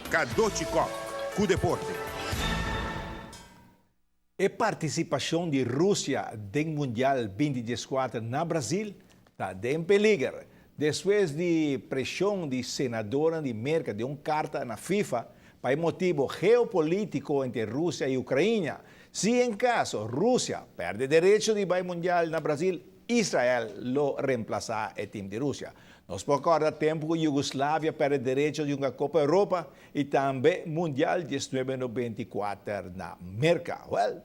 Cadochi Kock cu deporte. E participacion di Rusia den Mundial binti dieskuater na Brasil ta den peliger despues di presion di senadornan di Merca den un carta na FIFA pa e motibo geopolitico entre Rusia y Ucraina. Si en caso Rusia perde derecho di bay Mundial na Brasil, Israel lo reemplasa e team di Rusia. Nos por corda tempo cu Yugoslavia perde derecho di hunga Copa Europa y tambe Mundial 1994 na Merca. Well,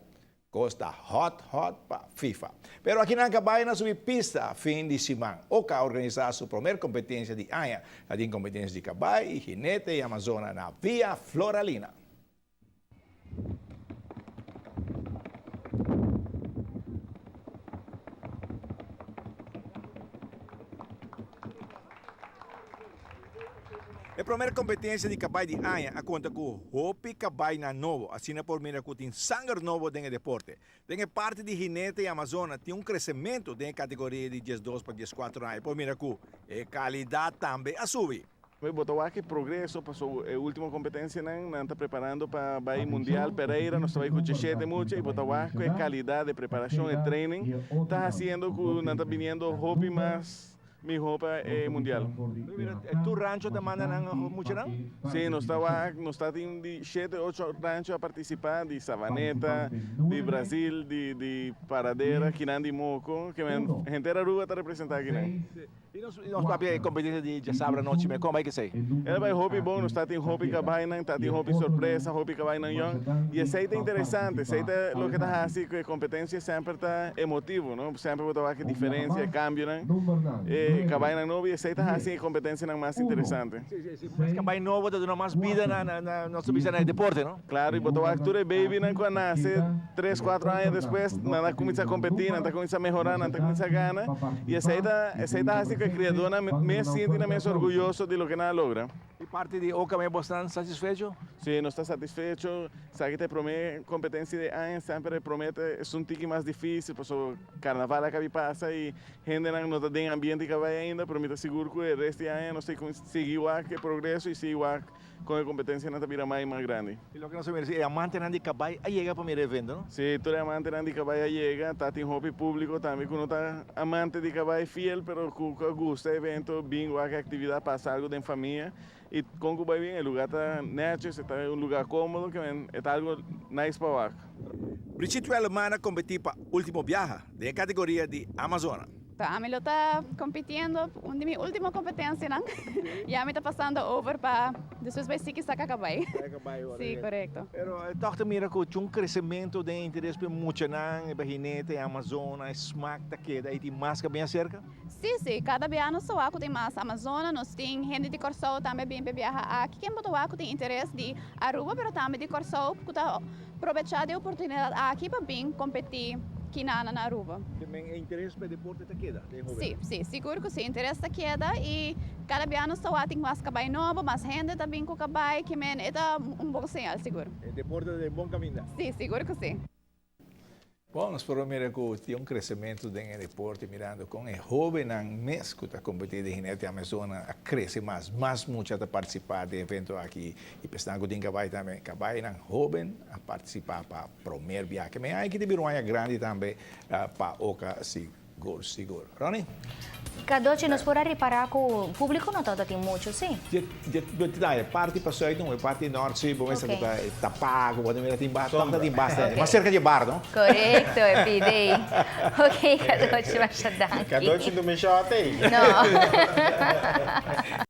cos ta hot hot pa FIFA. Pero akinan cabay na subi pista fin di siman. Oca a organisa su promer competencia di aña. Ta tin competencia di cabay y jinete y amazona na Villa Floralina. E promer competencia di cabai di aña a conta cu hopi cabainan nobo, asina por mira cu tin sanger nobo den e deporte. Den e parti di jinete y amazona tin un crecemento den e categoria di diesdos pa diescuatro aña, por mira cu e calidad tambe a subi. Bo ta wak e progreso paso e ultimo competencianan nan ta preparando pa bay mundial Pereira nos ta bay cu djeshete mucha y bo ta wak cu e calidad e preparacion e training ta haciendo cu nan ta biniendo hopi mas miho pa e mundial. Tur rancho ta manda nan muchanan? Si nos ta wak nos ta tin di shete ocho rancho a participa di Savaneta di Brasil di di Paradera kinan di Moco ke men henter Aruba ta representa kinan. I nos papia e kompetensia di djasabra anochi me, kon bai kesei? El a bai hopi bon, nos ta tin hopi kabainan, ta tin hopi sorpresa, hopi kabainan yòn, i esei ta interesante, esei ta loke ta hasi ku e kompetensia semper ta emotivo, no? Semper bo ta wak e diferensia, e kambionan, e kabainan nobo, i esei ta hasi e kompetensianan mas interesante. Si, si, si, mas kabai nobo ta duna mas bida na, na, nos ta bisa na e deporte, no? Claro, y bo ta wak tur e babynan cu a nace tres, cuatro aña despues, nan a cuminsa competi, nan ta cuminsa mehora, nan ta cuminsa gana, y esey ta, esey ta haci cu e criadornan mes sinti nan mes orguyoso di loke nan a logra. Di parti di OKM bo stan satisfecho? Si, nos ta satisfecho. Esaki ta e prome competencia di e aña, semper e prome ta esun tiki mas dificil, pasobra carnaval a cabi pasa y hendenan no ta den ambiente cabay ainda, pero mi ta sigur cu e rest di aña nos ta sigui wak e progreso y sigui wak Kon e kompetensianan ta bira mas i mas grandi? I loke nos a mira si e amantenan di kabai a yega pa mira e evento, no? Si, tur e amantenan di kabai a yega. Ta tin hopi públiko tambe ku no ta amante di kabai fiel, pero ku a gusta e evento, bin wak e aktividat, pasa algu den famia. I kon ku bai bin, e lugá ta nètjes, e ta un lugá kómodo, ke men e ta algu nice pa wak. Brigitte Welleman a kompetí pa último biaha den e kategoria di Amazona. Ta ami lo ta compitiendo un di mi ultimo competencianan. Ya mi ta pasando over pa despues bai sigui saca cabay. Si, corecto. Pero toch ta mira cu un crecemento den interes pa e muchanan, e bahinete, e amazona, e smaak ta keda y tin mas ca bin acerca? Si, si. Cada bia nos ta wak cu tin mas amazona. Nos tin hende di Corsou tambe bin pa biaha aki. Ken bo ta wak cu tin interes di Aruba pero tambe di Corsou cu ta Probecha di e oportunidad aki pa bin competi kinana na Aruba. Te men e interes pa e deporte ta keda den hoben? Si, si, sigur cu si, interes ta keda y cada bia nos ta wak tin mas cabai nobo, mas hende ta bin cu cabai, ke men e ta un bon señal sigur. E deporte ta den bon caminda? Si, sigur cu si. Bon, nos por a mira cu tin un crecemento den e deporte mirando con e hobennan mes cu ta competi den Jinete Amazona a crece mas, mas mucha ta participa den e evento aki y pesnan cu tin cabai tambe, cabainan hoben a participa pa promer biaha. Me hay ki ta bira un aña grandi tambe pa Oca sigur sigur. Ronnie? Cadochi, nos por a ripara cu publico no tabata tin mucho, si? Dje parti pa zuid no, e parti nort si, bo mester ta tapa cu bo ta mira tin basta, tabata tin basta hende, mas cerca dje bar no. Corecto, e pide. Ok, Cadochi, masha danki. Cadochi no mi shot ey. No.